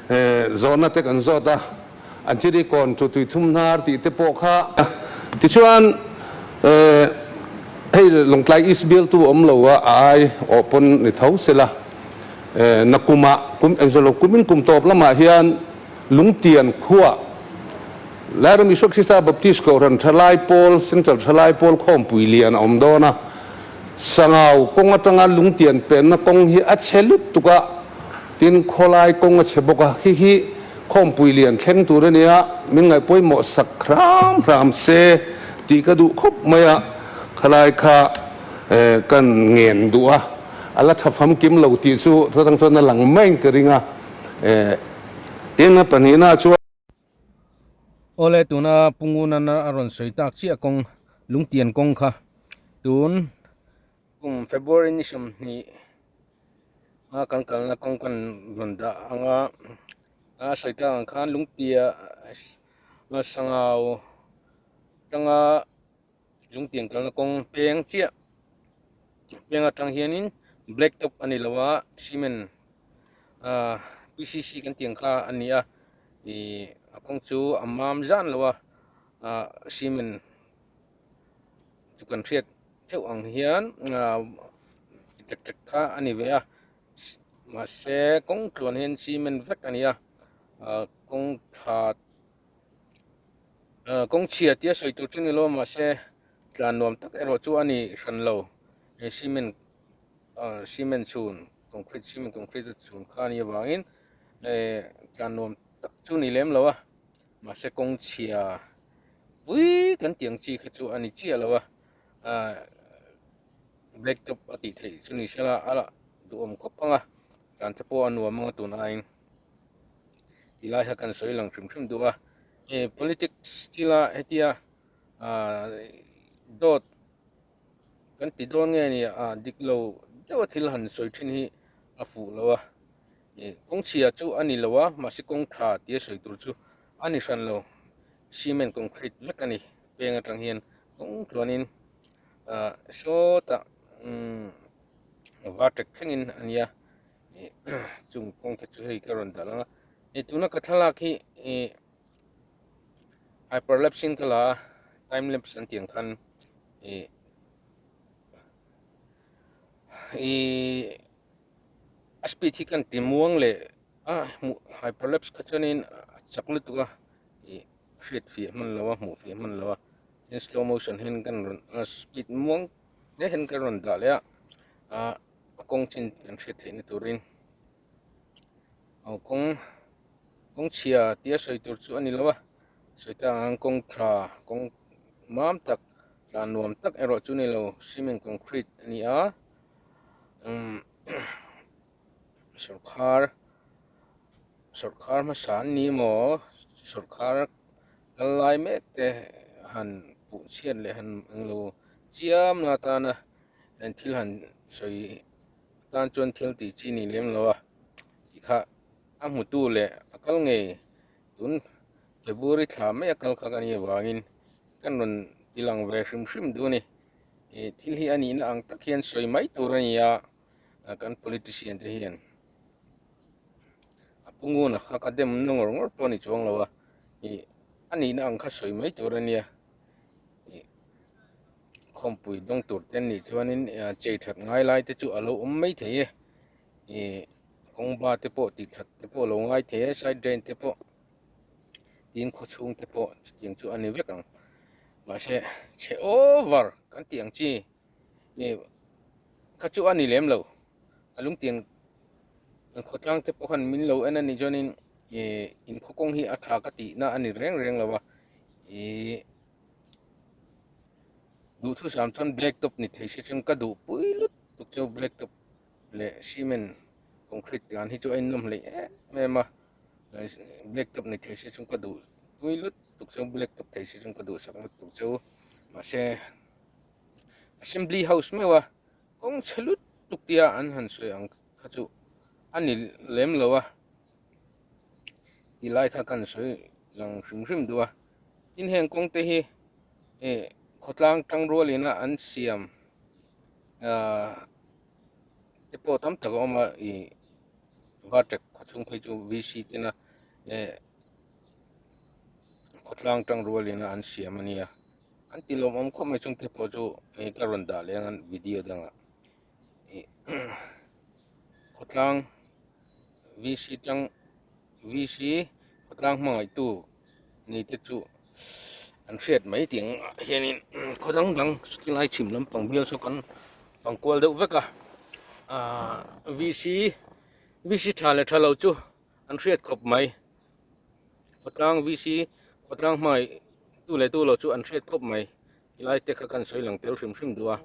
Zawhna te kan zawt a, an chiri kawn chu tui thum hnar tih te pawh kha. Tichuan hei Lawngtlai East bialtu awm lo a, a ai awh pawn ni tho sela. Nakumah kum engzawlo kumin kum tawp lamah hian Lungtian khuaa Lairam Isua Krista Baptist Kohhran Thalai Pawl, Central Thalai Pawl khawmpui lian a awm dawn a. Sangau kawng atanga Lungtian penna kawng hi a chhe lutuk a, tin khawlai kawng a chhe bawk a, khi hi khawmpui lian thleng tur a nia, min ngaihpawimawh sak hram hram se tih ka duh khawp mai a, khalai kha kan ngen duh a, a la tha famkim lo tih chu chutang chuan a lang maiin ka ring a, tin a pahnihna chuan. Awle tuna Pu Ngunana a rawn sawi tak chiah kawng Lungtian kawng kha tun kum February ni 20 a kan kalna kawng kan rawn dah ang a, a sawi tak ang khan Lungtia Sangau atanga Lungtian kalna kawng peng chiah peng atang hianin black top a ni lo a cement ah PCC kan tih ang kha a ni a ih a kawng chu a mam zan lo a ah cement chu kan hriat theuh ang hian ah tek tek kha a ni ve a mahse kawng tluan hian cement vek a ni a ah kawng tha. Kawng chhia tia sawi tur chu ni lo mahse tlan nuam tak erawh chu a ni hran lo he cement ah cement chhun concrete cement concrete a chhun kha a nih avangin eh tlan nuam tak chu ni lem lo a mahse kawng chhia pui kan tih ang chi kha chu a ni chiah lo a ah black top a tih theih chu ni sela a duhawm khawp ang a tlan te pawh a nuam ang a tun aiin. Ti lai kha kan sawi lang hrim hrim duh a, he politics thila hetia ah dawt kan ti dawn nge ni ah dik lo deuha thil han sawi thin hi a fuh lo a, ih kawng chhia chu a ni lo a mahse kawng tha tia sawi tur chu a ni hran lo cement concrete vek a ni peng atang hian kawng tluanin ah sawtah umm var tek thlengin a nia. Chung kawng te chu hei ka rawn dah lang a hei tuna ka thlalak hi ih hyperlapse in ka la a time lapse an tih ang khan ih ih a speed hi kan ti muang leh a hmuh hyperlapse kha chuanin a chak lutuk a ih hriat fiah hman lo a hmuh fiah hman lo a tin slow motion hian kan rawn a speed muang hle hian ka rawn dah leh a ah. A kawng chin kan hriat theihna turin aw kawng kawng chhia tia sawi tur chu a ni lo a sawi tak ang kawng tha kawng mam tak tlan nuam tak erawh chu a ni lo cement concrete a ni a umm sawrkhar sawrkhar hmasa an ni maw sawrkhar kal lai mek te han puh chhiat leh han englo chiam na atana. Heng thil han sawi tan chuan thil tih chi ni lem lo a tih kha a hmutu leh a kal ngei tun February thla mai a kal kha ka nih avangin kan rawn ti lang ve hrim hrim duh a ni ih thil hi a nihna ang tak hian sawi mai tur a ni a kan politician te hian a pu nguna kha ka dem na ngawr ngawr pawh a ni chuang lo a ih a nihna ang kha sawi mai tur a nia ih. Khawmpui dawng tur te an nih chuanin chei that ngai lai te chu a lo awm mai thei e ih kawng ba te pawh tih that te pawh a lo ngai thei e side drain te pawh tin khaw chhung te pawh chutiang chu a ni vek ang mahse chhe over kan tih ang chi ih kha chu a ni lem lo a lungtiang khawtlang te pawh khan min lo en a nih chuanin ih inkhaw kawng hi a tha ka tihna a ni reng reng lo a ih. Duhthusam chuan black top ni thei se chuan ka duh pui lut tuk chu black top leh cement concrete tlan hi chu a innawm hleih em em a black top ni thei se chuan ka duh pui lut tuk chu black top thei se chuan ka duhsak lut tuk chu mahse assembly house meuh a kawng chhe lut tuk tia an han sawi ang kha chu a ni lem lo a tilai kha kan sawi lang hrim hrim duh a. Tin heng kawng te hi ih khawtlang tangrual ina an siam ahh te pawh tam tak a awm a ih Varṭek khaw chhung phei chu VC tena eh khawtlang tang rualin a an siam a nia an ti lawmawm khawp mai chungte pawh chu hei ka rawn dah leh ang video dangah ih khawtlang VC tang VC khawtlang hmangaihtu ni te chu an hriat mai tih ang ah hianin khaw dang dang tilai chhim lampang bial saw kan fang kual deuh vek a ahh VC VC tha leh tha lo chu an hriat khawp mai khawtlang VC khawtlang hmai tu leh tu lo chu an hriat khawp mai tilai te kha kan sawi lang tel hrim hrim duh a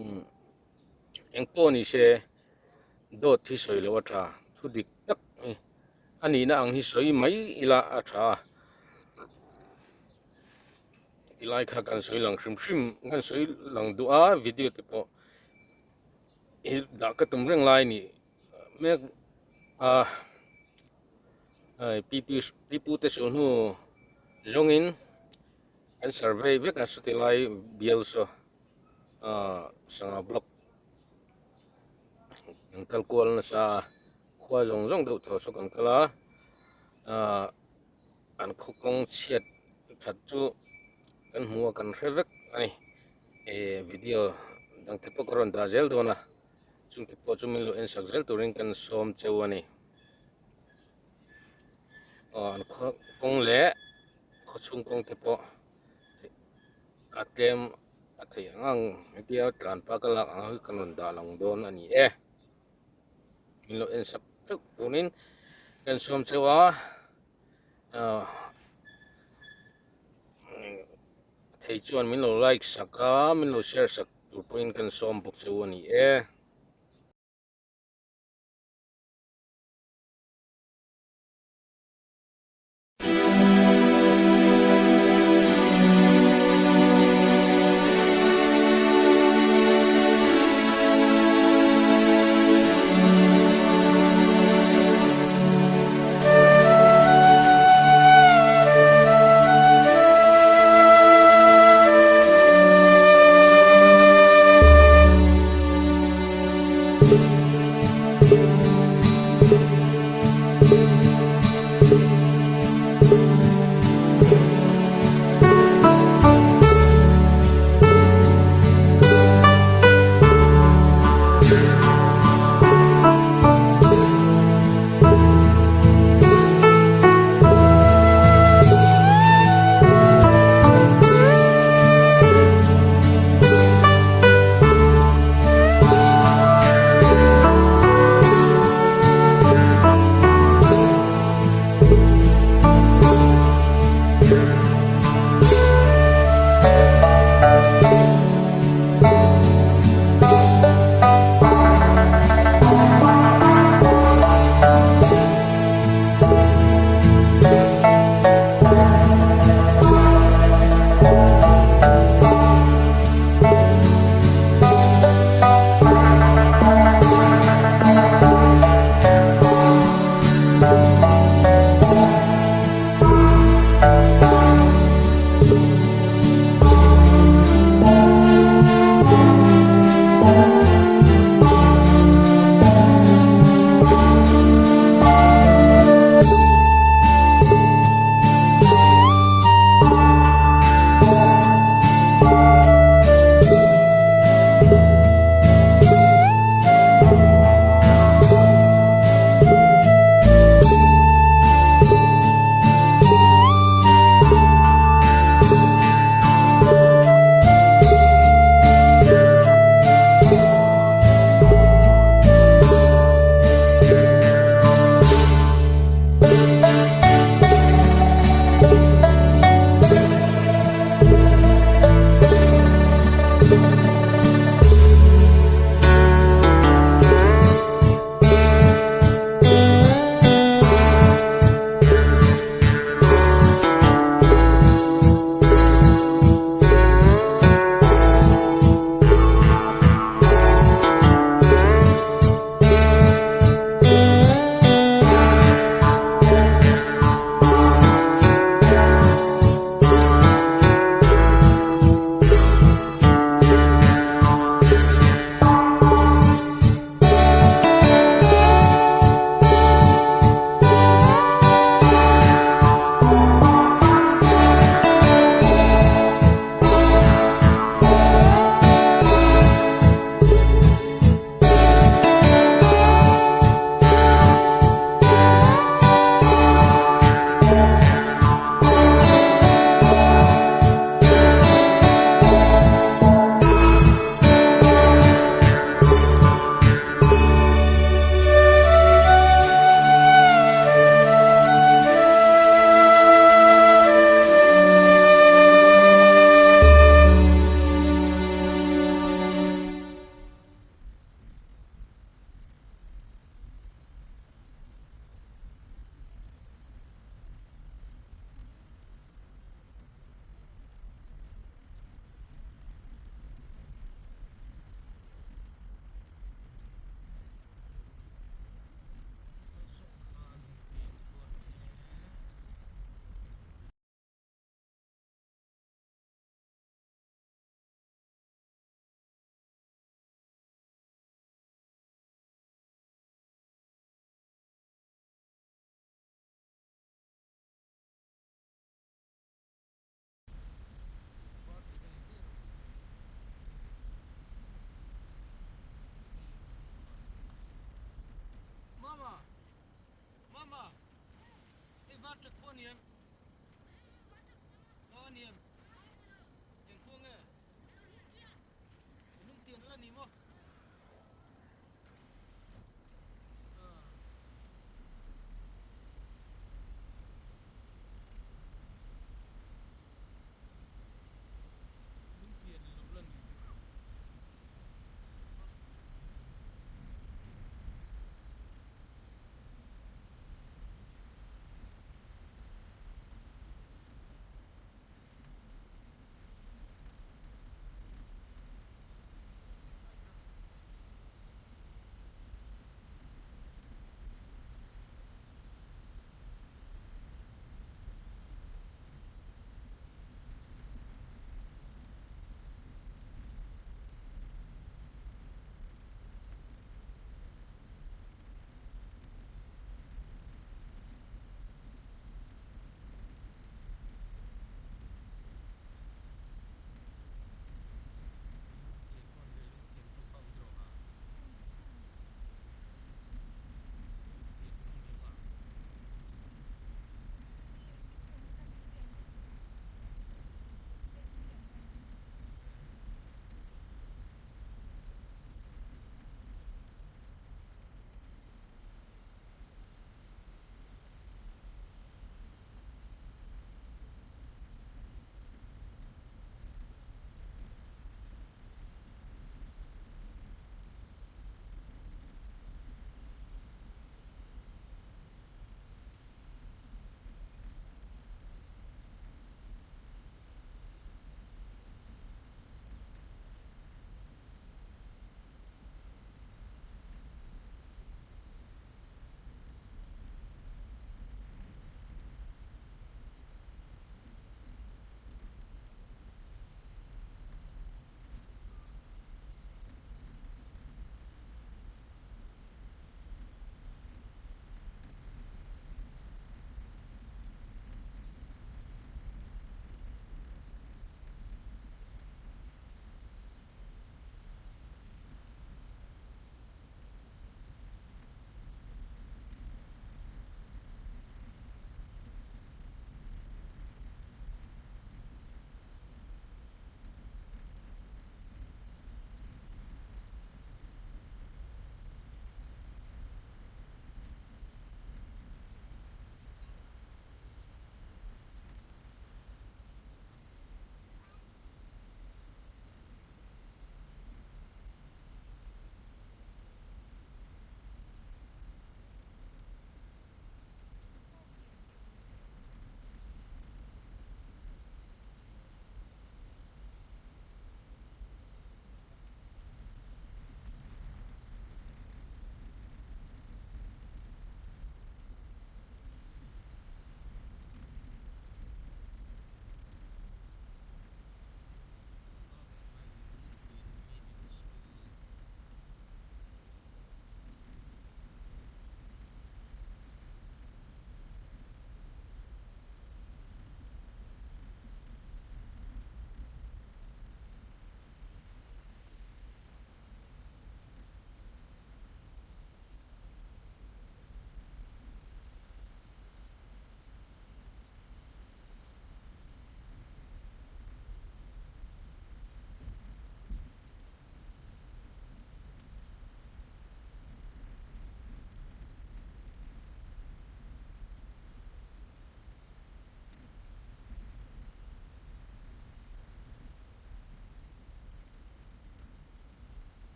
umm eng pawh ni se dawt hi sawi loh a tha thu dik tak hi a nihna ang hi sawi mai ila a tha a tilai kha kan sawi lang hrim hrim kan sawi lang duh a video te pawh hi dah ka tum reng lai a nih mek a hei pi pi pi pu te suhnu zawngin an survey vek a chuti lai bial saw ah sangha block an kal kual nasa a. Khua zawng zawng deuh thaw saw kan kal a ahh an khaw kawng chhiat that chu kan hmu a kan hre vek a ni ih video dang te pawh ka rawn dah zel dawn a chungte pawh chu min lo en sak zel turin kan sawm cheu a ni aw an khaw kawng leh khaw chhung kawng te pawh a tlem a theih ang ang hetia tlan pa ka lak ang hi ka rawn dah lang dawn a ni e. Min lo en sak theuh turin kan sawm cheu a ah thei chuan min lo like sak a min lo share sak tur pawhin kan sawm bawk cheu a ni e.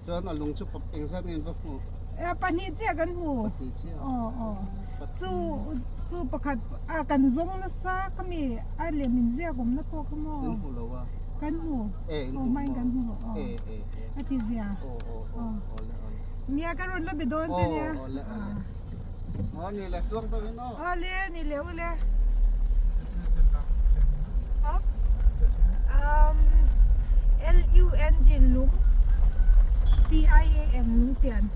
Chuan a lung chu engzat nge in va hmuh? Pahnih chiah kan hmu. Pahnih chiah. Aw aw. Chu chu pakhat a kan zawng nasa ka mi a lem in ziak awmna pawh kha maw? In hmu lo a. Kan hmu. E in hmu. Aw hmain kan hmu. Aw. E e e. A ti zia. Aw aw aw. Awle awle. Nia ka rawn la be dawn che nia. Aw awle awle. Aw ni le tluang deuh in aw. Awle ni le ule. Um L U N G lung T I A N lung tian.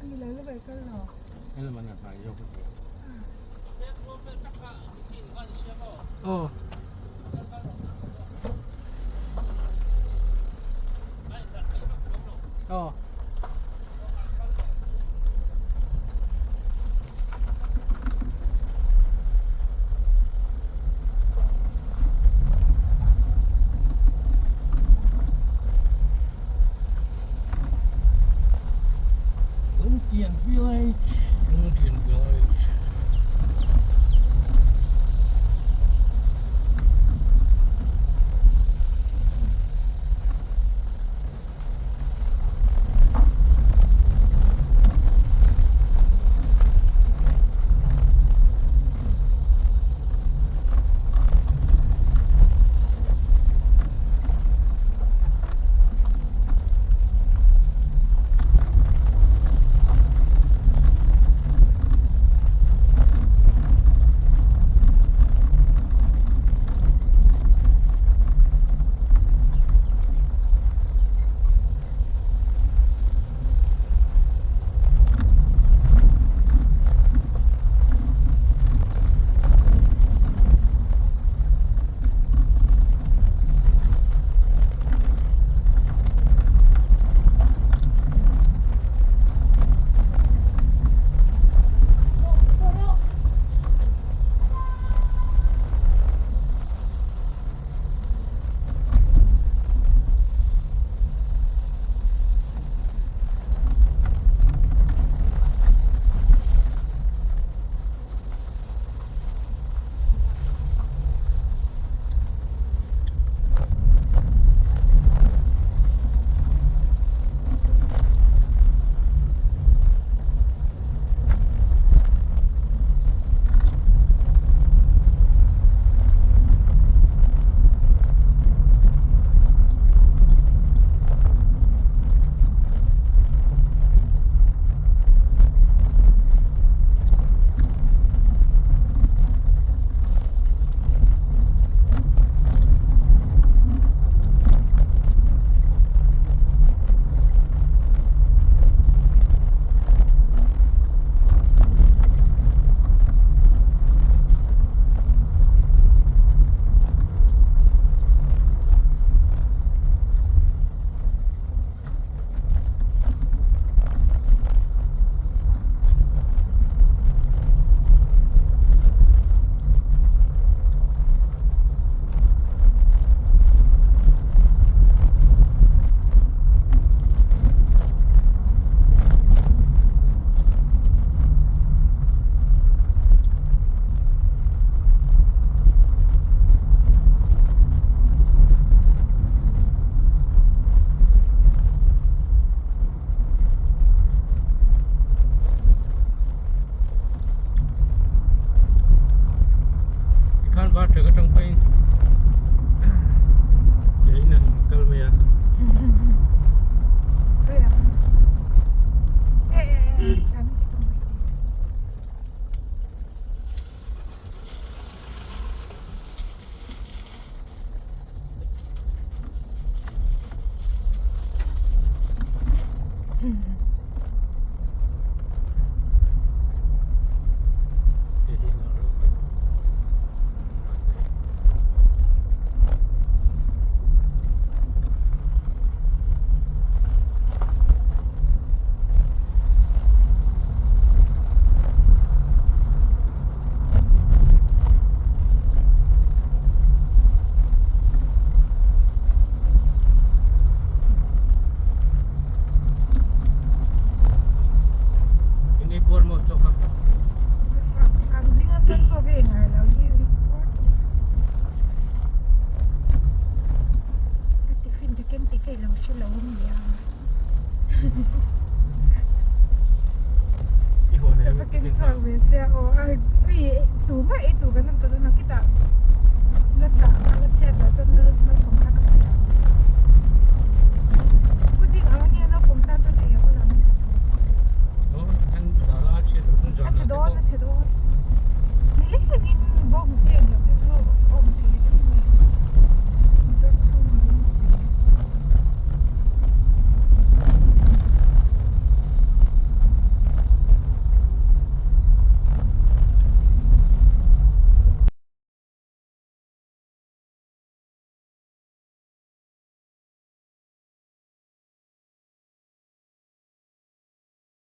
Ani lo la ve kal lo. Aw. Aw. Lungtian Village, Lungtian Village. Hei lo hre lo awm leh a. Ka va keng chhuak ve sia aw a ui tumah ei tur kan awm tawh dawn a khitah la chah a la chhiat loh chuan naupang kha ka pe ang. Pudding ang ania naupang tan chuan ei a awl ang. A chhe dawn a chhe dawn.